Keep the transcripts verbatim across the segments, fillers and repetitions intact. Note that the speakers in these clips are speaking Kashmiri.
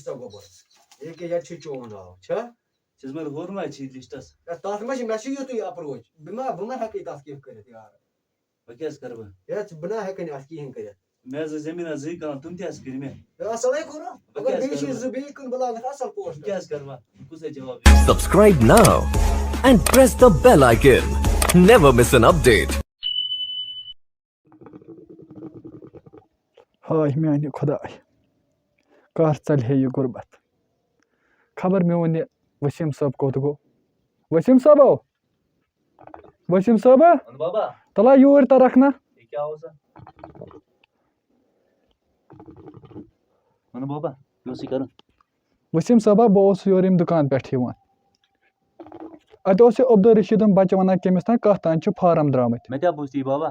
سا گوٚبُر۔ یہِ کیٛاہ، یَتھ چھُ چون ناو، چھا؟ ژےٚ چھُس مگر ہورماے ژےٚ لِسٹَس۔ ہے، تَتھ ما چھِ، مےٚ چھِ یُتُے approach۔ بہٕ ما، بہٕ ما ہٮ۪کہٕ تَتھ کینٛہہ کٔرِتھ، یار۔ وۄنۍ کیٛاہ حظ کَرٕ بہٕ؟ ہے، ژٕ، بہٕ نا ہٮ۪کہٕ نہٕ اَتھ کِہیٖنۍ کٔرِتھ۔ مےٚ حظ ٲسۍ زٔمیٖنَس زٕ کَنال، تِم تہِ حظ کٔرۍ مےٚ۔ ہے، اَصٕلَے کوٚرُکھ۔ وۄنۍ مگر کیٛاہ حظ بیٚیہِ کَرٕ چھِ بہٕ؟ زٕ بیٚیہِ کُن، بہٕ لاگَتھ اَصٕل پوسٹر۔ وۄنۍ کیٛاہ حظ کَرٕ بہٕ؟ بہٕ کُس حظ جواب دِمہٕ؟ Subscribe now and press the bell icon. Never miss an update. ہاے میانہِ خۄداے، کر ژلہِ ہے یہِ غُربت؟ خبر میون یہِ وسیٖم صٲب کوٚت گوٚو؟ وسیٖم صٲبو، وسیٖم صٲبہ، وَن بابا۔ تَلہ یوٗرۍ تَرَکھ نا۔ یہِ کیٛاہ اوس؟ وَن بابا، یہِ اوس یہِ کَرُن۔ وسیٖم صٲبہ، بہٕ اوسُس یورٕ ییٚمہِ دُکان پٮ۪ٹھ یِوان۔ اَتہِ اوس یہِ عبدالرشیٖدُن بَچہٕ وَنان، کٔمِس تام کَتھ تام چھِ فارم درٛامٕتۍ۔ مےٚ کیٛاہ بوٗز تی بابا؟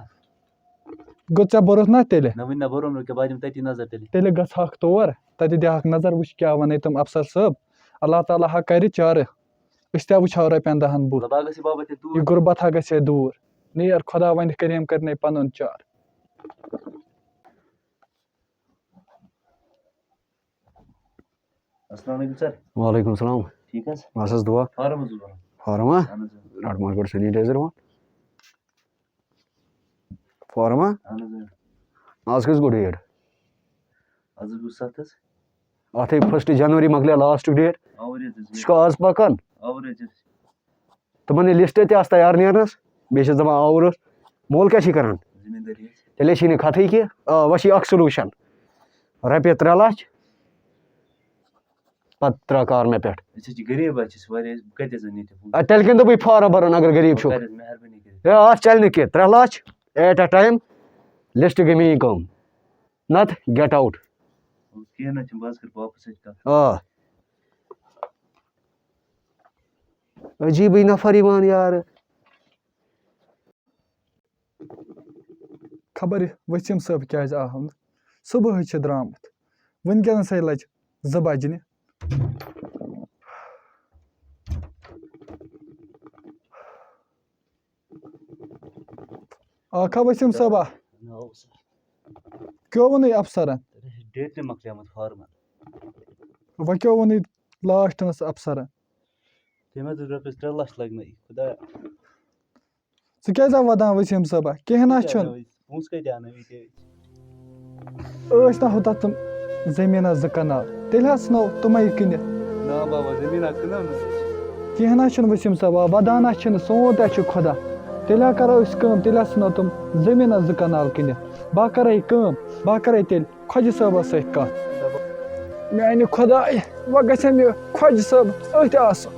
گوٚو ژےٚ بوٚرُتھ نا تیٚلہِ؟ نہ، وٕنہِ نہ بوٚرُم نہٕ کینٛہہ، بہٕ دِمہٕ تٔتی نظر تیٚلہِ۔ تیٚلہِ گژھٕ ہاکھ تور، تَتہِ دِہاکھ نظر، وٕچھ کیٛاہ وَنَے تِم افسر صٲب۔ اللہ تعالیٰ ہا کَرِ چارٕ، أسۍ تہِ ہا وٕچھہو رۄپیَن دَہَن بُتھ۔ لبا گژھِ بابا تیٚلہِ توٗرۍ۔ یہِ غُربت ہا گژھِ ہے دوٗر۔ نیر خۄدا وَنہِ کٔرِم کَرِ نے پَنُن چار۔ السلام علیکم سر۔ وعلیکم السلام۔ ٹھیٖک حظ؟ بس حظ دُعا۔ فارم حظ اوس بَرُن۔ فارم ہا؟ اہن حظ، اۭں۔ رَٹ منٛز گۄڈٕ sanitizer وۄنۍ۔ فارم ہا؟ اہن حظ، اۭں۔ آز کٔژ گوٚو date؟ آز حظ گوٚو سَتھ حظ۔ اَتھے first January مۄکلیو last date۔ آوُر حظ۔ ژٕ چھُکھ آز پَکان؟ آوُر حظ۔ تِمن یہِ list تہِ آسہِ تیار نیرنس، بیٚیہِ چھِس دَپان آوُر اوس۔ مول کیٛاہ چھِ کران؟ زٔمیٖندٲری حظ۔ تیٚلے چھِی نہٕ کَتھٕے کینٛہہ۔ آ، وۄنۍ چھِ اکھ solution۔ رۄپیہِ ترٛےٚ لَچھ، پَتہٕ ترٛاو کار مےٚ پٮ۪ٹھ۔ أسۍ حظ چھِ غریٖب، حظ چھِ أسۍ واریاہ، بہٕ کَتہِ حظ اَنہٕ ییٖتیٛاہ پونٛسہٕ؟ آ، تیٚلہِ کِنہٕ دوٚپُے فارم بَرُن اگر غریٖب چھُکھ؟ کَرِ حظ مہربٲنی کٔرِتھ۔ ہے، اَتھ چَلہِ نہٕ کینٛہہ، ترٛےٚ لَچھ at a time، list گٔے میٛٲنۍ کٲم۔ نَتہٕ get out۔ کِہیٖنۍ نہ چھُنہٕ، بہٕ حظ کَرٕ بابَس سۭتۍ کَتھ۔ آ۔ عجیٖبٕے نفر یِوان یارٕ۔ خبر یہِ ؤسیٖم صٲب کیٛازِ آو نہٕ؟ صُبحٲے چھِ درٛامٕتۍ، وٕنکٮ۪نَسٕے لَجہِ زٕ بَجنہِ۔ آکھا ؤسیٖم صٲبا، ناو سا۔ کیٛاہ ووٚنُے افسرن؟ Date تہِ مۄکلیومُت فارمن۔ وۄنۍ کیٛاہ ووٚنُے لاسٹس افسرن؟ تٔمۍ حظ دوٚپ رۄپیس ترٛےٚ لچھ لگنَے۔ خدایا۔ ژٕ کیٛازِ آو ودان ؤسیٖم صٲبا؟ کینٛہہ نہ کیٛاہ چھُنہٕ۔ اَنو أسۍ؟ پونٛسہٕ کَتہِ اَنو ییٚتہِ أسۍ؟ ٲسۍ نہ ہُتَتھ تِم زٔمیٖنَس زٕ کنال، تیٚلہِ حظ ژھٕنو تِمَے کٕنِتھ۔ نا بابا، زٔمیٖن ہا کٕنو نہٕ أسۍ۔ کینٛہہ نہ چھُنہٕ ؤسیٖم صٲبا، ودان ہا چھِنہٕ، سون تہِ ہا چھُ خۄدا۔ تیٚلہِ ہا کَرو أسۍ کٲم، تیٚلہِ ہا ژھٕنو تِم زٔمیٖنَس زٕ کنال کٕنِتھ۔ بہٕ ہا کَرَے کٲم، بہٕ ہا کَرَے تیٚلہِ خۄجہِ صٲبَس سۭتۍ کَتھ۔ میٛانہِ خۄدایہِ، وۄنۍ گژھٮ۪م یہِ خۄجہِ صٲب أتھۍ آسُن۔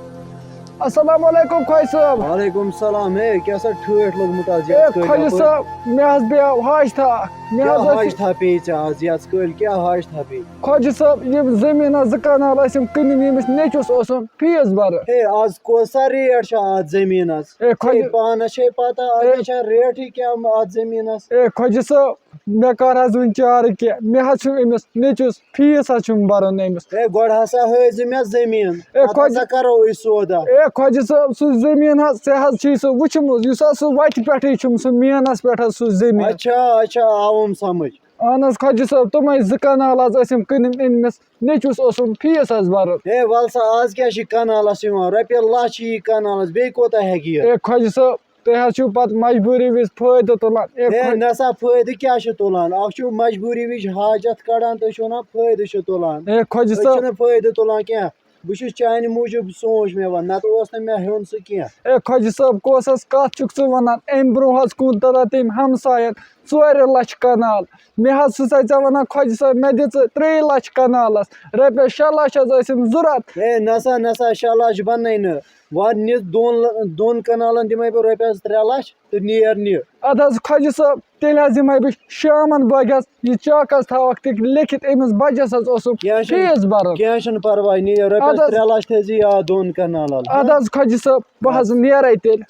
السلام علیکم خۄجہِ صٲب۔ وعلیکم السلام۔ ہے، کیٛاہ سا ٹھٲٹھ لوٚگمُت آز ہے یَتھ کٲلۍ خۄجہِ یَپٲرۍ؟ صٲب، مےٚ حظ پیٚیو حاج تھا اکھ۔ مےٚ کیٛاہ حظ ٲس حاج تھا پیٚیہِ ژےٚ آز یَتھ کٲلۍ؟ کیٛاہ حاج تھا پیٚیہِ؟ خۄجہِ صٲب، یِم زٔمیٖنَس زٕ کنال ٲسِم کٕنٕنۍ، ییٚمِس نیٚچوِس اوسُم فیٖس بَرُن۔ ہے، آز کۄس سا ریٹ چھِ اَتھ زٔمیٖنَس؟ ہے خۄجہِ ہے، پانَس چھے پَتہ، اَتھ ہے چھا ریٹٕے کیٛاہ اَتھ زٔمیٖنَس؟ ہے خۄجہِ صٲب، مےٚ کر حظ وۄنۍ چارٕ کینٛہہ، مےٚ حظ چھُ أمِس نیٚچوِس فیٖس حظ چھُم بَرُن أمِس۔ ہے، گۄڈٕ ہسا ہٲیزِ مےٚ زٔمیٖن، ہے، پتہٕ خۄجہِ ہسا کرو أسۍ سودا۔ ہے، خۄجہِ صٲب، سُہ زٔمیٖن حظ، ژےٚ حظ چھُے سُہ وٕچھمُت، یُس حظ سُہ وَتہِ پٮ۪ٹھٕے چھُم، سُہ مینَس پٮ۪ٹھ حظ سُہ زٔمیٖن۔ اچھا، اچھا، آوُم سمجھ۔ اہن حظ، خۄجہِ صٲب، تِمَے زٕ کنال حظ ٲسِم کٕنٕنۍ أنۍمٕتۍ، نیٚچوِس اوسُم فیٖس حظ بَرُن۔ ہے، وَل سا، آز کیٛاہ چھِ کنالَس یِوان؟ رۄپیہِ لَچھ یی کنالَس، بیٚیہِ کوتاہ ہٮ۪کہِ یہِ؟ ہے، خۄجہِ صٲب، تُہۍ حظ چھِو پتہٕ مجبوٗری وِزِ فٲیدٕ تُلان۔ اے، ہے، خۄ-، نہ سا، فٲیدٕ کیٛاہ چھِ تُلان؟ اَکھ چھُو مجبوٗری وِزِ حاجت کڑان، تُہۍ چھِو وَنان فٲیدٕ چھِ تُلان۔ اے، خۄجہِ أسۍ صٲب۔ چھِنہٕ فٲیدٕ تُلان کینٛہہ۔ بہٕ چھُس چانہِ موٗجوٗب سونٛچ مےٚ وَن، نَتہٕ اوس نہٕ مےٚ ہیوٚن سُہ کینٛہہ۔ اے، خۄجہِ صٲب، کۄس حظ کَتھ چھُکھ ژٕ وَنان؟ اَمہِ برٛونٛہہ حظ کُن تَلان تٔمۍ ہمساین ژورِ لَچھِ کنال۔ مےٚ حظ چھُسَے ژےٚ وَنان، خۄجہِ صٲب، مےٚ دِ ژٕ ترٛیٚیہِ لَچھِ کنالَس۔ رۄپیَس شےٚ لَچھ حظ ٲسِم ضوٚرَتھ۔ ہے، نہ سا، نہ سا، شےٚ لَچھ بَنَے نہٕ۔ وۄنۍ نِتھ دۄن لَ-، دۄن کنالن دِمے بہٕ رۄپیَس ترٛےٚ لَچھ تہٕ نیر نہِ۔ اَدٕ حظ خۄجہِ صٲب، تیٚلہِ حظ یِمے بہٕ شامَن بٲگۍ حظ یہِ چاکَس تھاوَکھ تہِ لیکھِتھ، أمِس بَچَس حظ اوسُم کینٛہہ چھُنہٕ، فیٖس بَرُن۔ کینٛہہ چھُنہٕ پَرواے، نیر اَدٕ رۄپیَس حظ۔ ترٛےٚ لَچھ تھٲیزِ یاد دۄن کنالن۔ اَدٕ حظ خۄجہِ صٲب، بہٕ حظ نیرَے تیٚلہِ۔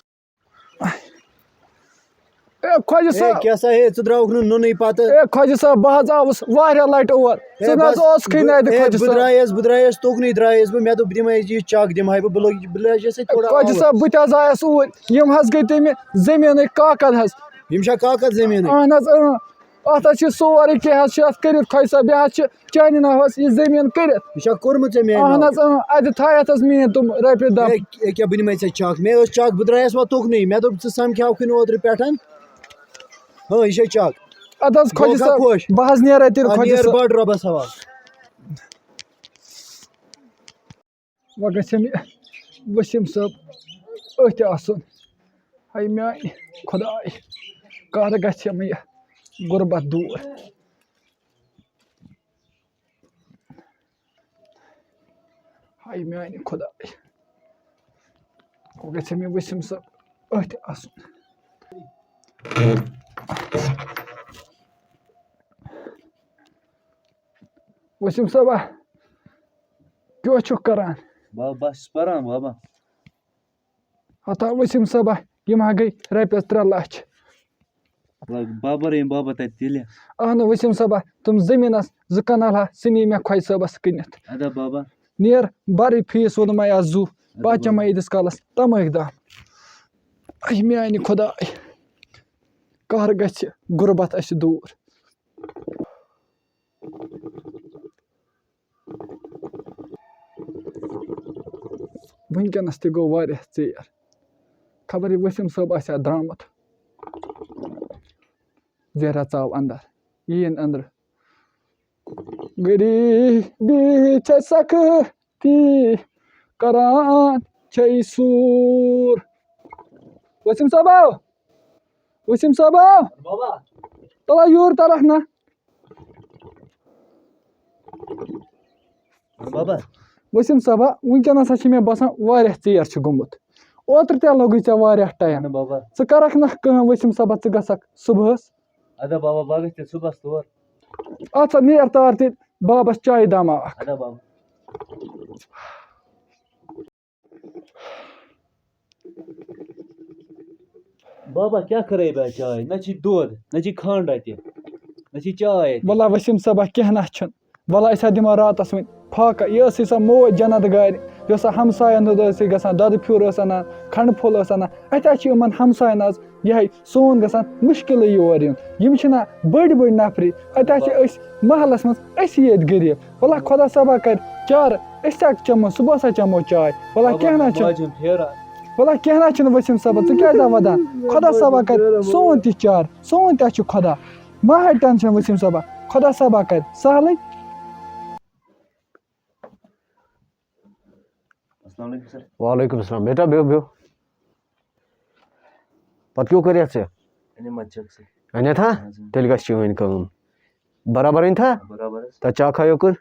اے خۄجہِ ہے، صٲب۔ کیٛاہ سا ہے، ژٕ درٛاوُکھ نہٕ نوٚنُے پَتہٕ؟ اے خۄجہِ صٲب، بہٕ حظ آوُس واریاہ لَٹہِ اور۔ ہے، ژٕ نہ حظ بس، اوسکھٕے نہٕ اَتہِ، ہے، خۄجہِ بہٕ صٲب۔ درٛایس، بہٕ درٛایس توکنُے درٛایس بہٕ، مےٚ دوٚپ بہٕ دِمے یہِ چَک دِمہٕ ہاے بہٕ، بہٕ لوٚگ-، بہٕ لٔجِس أتھۍ تھوڑا خۄجہِ آوُر۔ صٲب، بہٕ تہِ حظ آیس اوٗرۍ، یِم حظ گٔے تَمہِ زٔمیٖنٕکۍ کاکد حظ۔ یِم چھا کاکد زٔمیٖنٕکۍ؟ اہن حظ، اۭں۔ اَتھ حظ چھِ سورُے کینٛہہ حظ چھِ اَتھ کٔرِتھ، خۄجہِ صٲب، یہِ حظ چھِ چانہِ ناوٕ حظ یہِ زٔمیٖن کٔرِتھ۔ یہِ چھا کوٚرمُت ژےٚ میٛانہِ اہن ناوٕ؟ حظ، اۭں، اَتہِ تھایَتھ حظ میٛٲنۍ تِم رۄپیہِ دَہ۔ ہے، ییٚکیٛاہ بہٕ نِمَے ژےٚ چَک، مےٚ ٲس چَک، بہٕ درٛایَس وۄنۍ تُکنُے، مےٚ دوٚپ ژٕ سَمکھیٛاوکھٕے نہٕ اوترٕ پٮ۪ٹھ۔ ہاں، یہِ چھے چَک۔ اَدٕ حظ، گوٚو خۄجہِ کھا صٲب، خۄش؟ بہٕ حظ نیرٕ اَتہِ تیٚلہِ آ، خۄجہِ نیر صٲب۔ بَڑ رۄبَس حوالہٕ۔ وۄنۍ گژھِ مےٚ ؤسیٖم صٲب أتھۍ آسُن۔ ہاے میٛانہِ خۄداے، کَر گژھِ مےٚ یہِ غُربت دوٗر؟ ہاے میٛانہِ خۄداے، وۄنۍ گژھِ مےٚ ؤسیٖم صٲب أتھۍ آسُن۔ ؤسیٖم صٲبا، کیٛاہ چھُکھ کران؟ بابا، بہٕ چھُس پران، بابا۔ ہتا ؤسیٖم صٲبا، یِم ہا گٔے رۄپیَس ترٛےٚ لَچھ۔ بابا رٔنۍ بابا تَتہِ تیٚلہِ۔ اہن ؤسیٖم صٲبا، تِم زٔمیٖنَس زٕ کنال ہا، سُہ نی مےٚ خۄجہِ صٲبَس کٕنِتھ۔ اَدا بابا۔ نیر بَرٕے فیٖس ووٚنُم مےٚ آز زُو، اَدا بہٕ ہا چَمہٕ بابا۔ ییٖتِس کالَس تَمٲکۍ دام۔ اَے میٛانہِ خۄداے، کَر گژھِ غُربت اَسہِ دوٗر؟ وٕنکیٚنَس تہِ گوٚو واریاہ ژیر۔ خبر یہِ ؤسیٖم صٲب آسہِ ہا درٛامُت۔ زیرہ ژاو اندر، یِیِن اندرٕ۔ غریٖبی چھےٚ سختی، کران چھے سوٗر۔ ؤسیٖم صٲبا، ؤسیٖم صٲبا، بابا۔ تَلہ یور تَلہ نہ۔ بابا۔ ؤسیٖم صٲبا، وٕنکیٚنَس ہا چھِ مےٚ باسان واریاہ ژیر چھُ گوٚمُت۔ اوترٕ تہِ لوٚگُے ژےٚ واریاہ ٹایم۔ اہن بابا۔ ژٕ کَرَکھ نہ کٲم ؤسیٖم صٲبا، ژٕ گژھکھ صُبحَس۔ اَدٕ بابا، بہٕ گژھٕ تیٚلہِ صُبحَس تور۔ اَتھ سا نیر تار تہِ بابَس چایہِ دامہ اَکھ۔ اَدٕ بابا۔ بابا، کیٛاہ کَرے بہٕ چاے؟ نہ چھِ دۄد، نہ چھِ کھنٛڈ اَتہِ، نہ چھِ چاے اَتہِ۔ وَلہ ؤسیٖم صٲبا، کینٛہہ نہ چھُنہٕ۔ وَلہ أسۍ ہا دِمو راتَس وۄنۍ فاقہ۔ یہِ ٲسٕے سۄ موج جنت گارِ، یۄس سۄ ہمساین ہُنٛد ٲسٕے گژھان، دۄدٕ پھیُر ٲس اَنان، کھنٛڈٕ پھوٚل ٲس اَنان۔ اَتہِ حظ چھِ یِمَن ہمساین آز یِہوٚے سون گژھان مُشکِلٕے یور یُن۔ یِم چھِنہ بٔڑۍ بٔڑۍ نفری۔ اَتہِ حظ چھِ أسۍ محلَس منٛز أسی ییٚتہِ غریٖب۔ وَلہ خۄدا صٲبا کَرِ چارٕ، أسۍ تہِ چَمو، صُبحَس ہا چَمو چاے۔ وَلہ بابا، کینٛہہ نہ مےٚ چھُنہٕ۔ ماجہِ ہُنٛد پھیران۔ وَلہ کینٛہہ نہ چھُنہٕ ؤسیٖم صٲبا، ژٕ کیٛازِ آ وَدان؟ خۄدا صٲبا کَرِ سون تہِ چارٕ، سون تہِ چھُ خۄدا۔ مہ ہَے ٹٮ۪نشَن ؤسیٖم صٲبا، خۄدا صٲبا کَرِ سہلٕے۔ السلام علیکم سر۔ وعلیکم السلام۔ بیٹا، بیٚہو، بیٚہو۔ پتہٕ کیٛاہ کٔرِتھ ژےٚ؟ أنِم اَتہِ چَک سۭتۍ۔ أنِتھ ہا؟ اَہَن حظ۔ تیٚلہِ گژھِ چٲنۍ کٲم۔ برابر أنِتھ ہا؟ برابر حظ۔ تَتھ چَک ہا یوکُن۔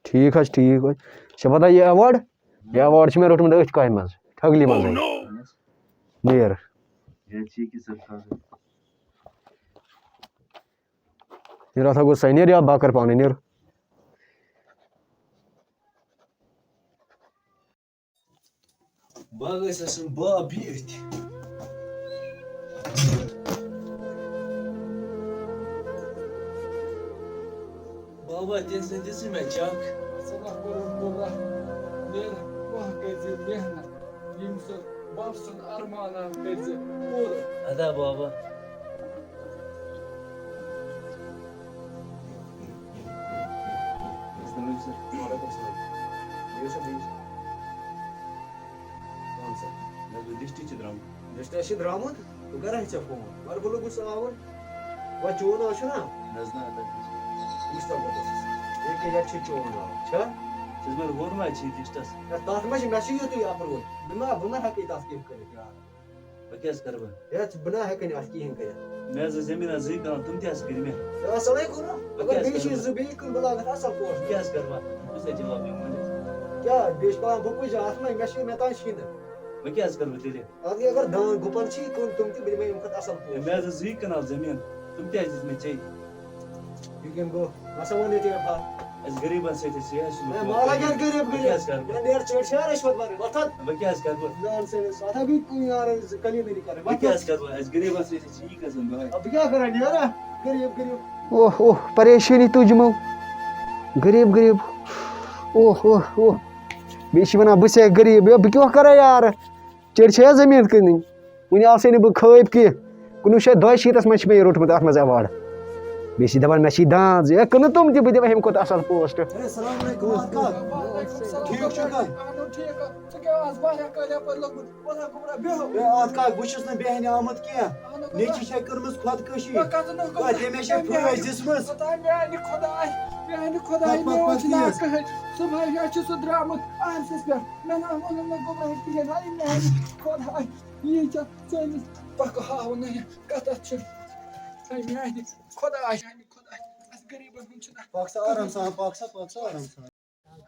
ٹھیٖک حظ، ٹھیٖک حظ۔ ژےٚ پتہ یہِ ایوارڈ؟ یہِ ایوارڈ چھُ مےٚ روٚٹمُت أتھۍ کامہِ منٛز، ٹھٔگلہِ منٛزٕے۔ اہن حظ۔ نیر۔ یہِ حظ چھِ یہِ کہِ سر خاص۔ نیر، اَتھ ہا گوٚو سَے، نیر یا بہٕ کَرٕ پانَے، نیر۔ بہٕ گژھِ آسُن باب بِہِتھ۔ بابا، تٔمۍ سٕنٛدِ دِژٕے مےٚ چَک۔ صدق رسول اللہ، نیر، وۄنۍ کٔرۍ زِ محنت، ییٚمۍ سُنٛد بَب سُنٛد ارمان ہا کٔرۍ زِ پوٗرٕ۔ ادا بابا۔ السلام علیکم سر۔ وعلیکم السلام۔ بِہِو سا، بِہِو سا۔ وَن سا۔ مےٚ دوٚپ لِسٹ چھِ درٛامُت۔ لِسٹ چھِ درٛامُت؟ بہٕ کَرٕ ہا ژےٚ فون۔ مگر بہٕ لوٚگُس آوُر۔ وۄنۍ چون ناو چھُ نا؟ نہ حظ نہ، تَتہِ چھُ۔ وٕچھ سا گۄڈٕ۔ ییٚکیٛاہ یَتھ چھُ چون ناو۔ چھا؟ ژٕ حظ مگر ووٚن ما چھِ لِسٹَس؟ ہے، تَتھ ما چھِ، مےٚ چھُ یُتُے اَپروچ۔ بہٕ ما، بہٕ ما ہٮ۪کہٕ یہِ تَتھ کینٛہہ کٔرِتھ یارٕ۔ وۄنۍ کیٛاہ حظ کَرٕ بہٕ؟ ہے، ژٕ، بہٕ نہ ہٮ۪کہٕ نہٕ اَتھ کِہیٖنۍ کٔرِتھ۔ مےٚ حظ ٲسۍ زٔمیٖنَس زٕے کَنال، تِم تہِ حظ کٔرۍ مےٚ۔ ہے، اَصٕلَے کوٚرُتھ۔ وۄنۍ مگر کیٛاہ حظ بیٚیہِ چھِ کَرٕ بہٕ؟ زٕ بیٚیہِ کٕنہٕ بہٕ لاگَتھ اَصٕل پونٛسہٕ۔ وۄنۍ کیٛاہ حظ کَرٕ بہٕ؟ بہٕ کُس حظ جواب دِمہٕ وۄنۍ؟ کیٛاہ؟ بیٚیہِ چھِ پٮ۪وان بہٕ کُس جا-، اَتھ منٛز مےٚ چھِ مےٚ تام چھِی نہٕ۔ وۄنۍ کیٛاہ حظ کَرٕ بہٕ تیٚلہِ؟ اَدٕ اگر دان گُپَن چھِ کٕنٕنۍ، تِم تہِ، بہٕ دِمَے اَمہِ کھۄتہٕ اَصٕل پونٛسہٕ۔ مےٚ حظ ٲس زٕے کَنال زٔمیٖن، تِم تہِ حظ دِتۍ مےٚ ژےٚ۔ یہِ کٔمۍ گوٚو؟ وَسا وَن ییٚتہِ یہِ پَتھ۔ اَسہِ غریٖبَن سۭتۍ حظ چھِ، اَسہِ چھُنہٕ ہے، پونٛسہٕ۔ مالا کیٛاہ غریٖب، بہٕ کیٛاہ حظ غریٖب؟ کَرٕ بہٕ؟ ہے، نیرٕ ژٕ چھِ یارٕ رِشوت وَرٲے، وۄتھ حظ۔ بہٕ کیٛاہ حظ کَرٕ بہٕ؟ نان سٲنِس، اَتھ ہا گٔے کُنہِ یارٕ زٕ کٔلیٖنٕے کَرٕنۍ، ہے، بہٕ وۄتھ کیٛاہ حظ۔ حظ کَرٕ بہٕ؟ اَسہِ غریٖبَن سۭتۍ حظ چھِ یی گژھان دۄہَے۔ اَدٕ بہٕ کیٛاہ کَرٕ، نیرا؟ غریٖب، غریٖب۔ اوہ، اوہ، پریشٲنی تُج یِمو۔ غریٖب، غریٖب۔ اوہ، اوہ، اوہ۔ بیٚیہِ چھِ وَنان، "بہٕ چھَسے غریٖب۔" ہے، بہٕ کیٛاہ کَرٕ یارٕ؟ ژےٚ چھےٚ زٔمیٖن کٕنٕنۍ؟ وٕنہِ آسے نہٕ بہٕ خٲیب کینٛہہ۔ کُنوُہ شیٚتھ دۄیہِ شیٖتَس منٛز چھِ مےٚ یہِ روٚٹمُت اَتھ منٛز ایوارڈ۔ بیٚیہِ چھِ دَپان، "مےٚ چھِ دانٛد زِ۔" ہے، کٕنہٕ تِم تہِ، بہٕ دِمہٕ اَمہِ کھۄتہٕ اَصٕل پوسٹ۔ ہے، السلام علیکم، اَتھ کَتھ؟ ٹھیٖک چھُکھا؟ اَہَن حظ، ٹھیٖک حظ۔ ژٕ کیٛاہ آز واریاہ کٲلۍ یَپٲرۍ لوٚگمُت؟ وَلہٕ حظ، گوٚبرا، بیٚہو۔ ہے، اَتھ کَتھ؟ بہٕ چھُس نہٕ بیٚہنہِ آمُت کینٛہہ۔ اَہَن حظ، نیٚچِی چھےٚ کٔرمٕژ خۄدکٔشی۔ ہے، کَتھ نہٕ حظ؟ ہے، تٔمۍ ہے چھےٚ پھٲسۍ دِژمٕژ۔ خۄداے، میٛانہِ خۄداے، میٛانہِ خۄداے، پَتہٕ، مےٚ پَتہٕ اوس نا کِہیٖنۍ۔ کٕہٕنۍ۔ صُبحٲے حظ چھُ سُہ درٛامُت عرسَس پٮ۪ٹھ۔ مےٚ نہ ووٚنُن نہٕ گوٚبرا کِہیٖنۍ۔ ہے، میٛانہِ خۄداے، یہِ چھا سٲنِس پَکہٕ ہاونہٕ یہِ کَتَتھ چھِ؟ ہے، میٛانہِ خۄداے، میٛانہِ خۄداے، اَسہِ غریٖبَن ہُنٛد چھُنہ۔ پَک سا آرام سان، پَک سا، پَک سا آرام سان۔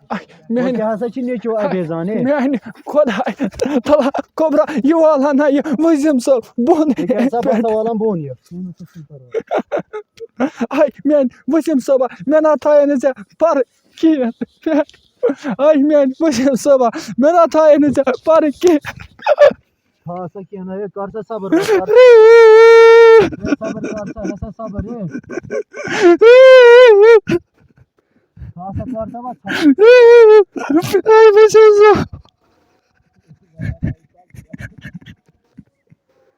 آے، میٛانہِ وۄنۍ کیٛاہ ہسا چھِ نیٚچوٗ اَبے زانٕے؟ میٛانہِ خۄداے، تَلا گوٚبرا، یہِ والہٕ ہنا یہِ ؤسیٖم صٲب بۄن یہِ کیٛاہ سا پٮ۪ٹھ۔ بَسا والان بۄن یہِ؟ آے، میٛانہِ ؤسیٖم صٲبا، مےٚ نہ تھایے نہٕ ژےٚ پَرٕ کِہیٖنۍ۔ آے، میٛانہِ ؤسیٖم صٲبا، مےٚ نہ تھایے نہٕ ژےٚ پَرٕ کِہیٖنۍ۔ تھاو سا کینٛہہ نہ، ہے، کر سا صبر، کر۔ ہے، صبر کر سا، ہے سا صبر، ہے۔ تھاو سا، کر سا وۄنۍ صبر۔ اے، بہٕ چھُس زو-،